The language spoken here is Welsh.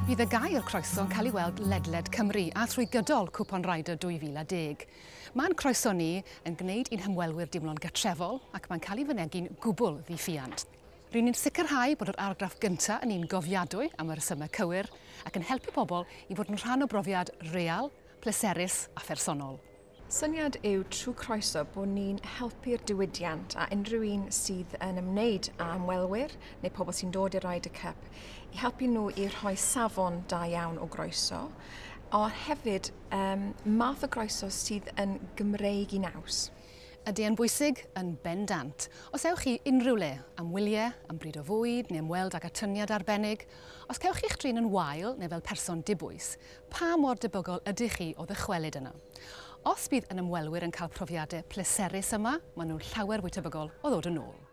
Bydd y gair croeso yn cael ei weld ledled Cymru a thrwy gydol Cwpan Ryder 2010. Mae'n croeso ni yn gwneud i'n hymwelwyr dimlo'n gartrefol ac mae'n cael ei fynegi'n gwbl ddiffuant. Ry'n ni'n sicrhau bod yr argraff gyntaf yn un gofiadwy am y rhesymau cywir ac yn helpu pobl i fod yn rhan o brofiad real, pleserus a phersonol. Syniad yw trwy croeso bod ni'n helpu'r diwydiant a unrhyw un sydd yn ymwneud â ymwelwyr neu pobl sy'n dod i'r Ryder Cup i helpu nhw i rhoi safon da iawn o groeso, ond hefyd math o groeso sydd yn Gymreig i naws. Ydy e'n bwysig? Yn bendant. Os ewch chi unrhyw le, am wyliau, am bryd o fwyd neu ymweld ag atyniad arbennig, os cewch chi'ch trin yn wael neu fel person dibwys, pa mor debygol ydych chi o ddychwelyd yna? Os bydd yn ymwelwyr yn cael profiadau pleserus yma, maen nhw'n llawer fwy tebygol o ddod yn ôl.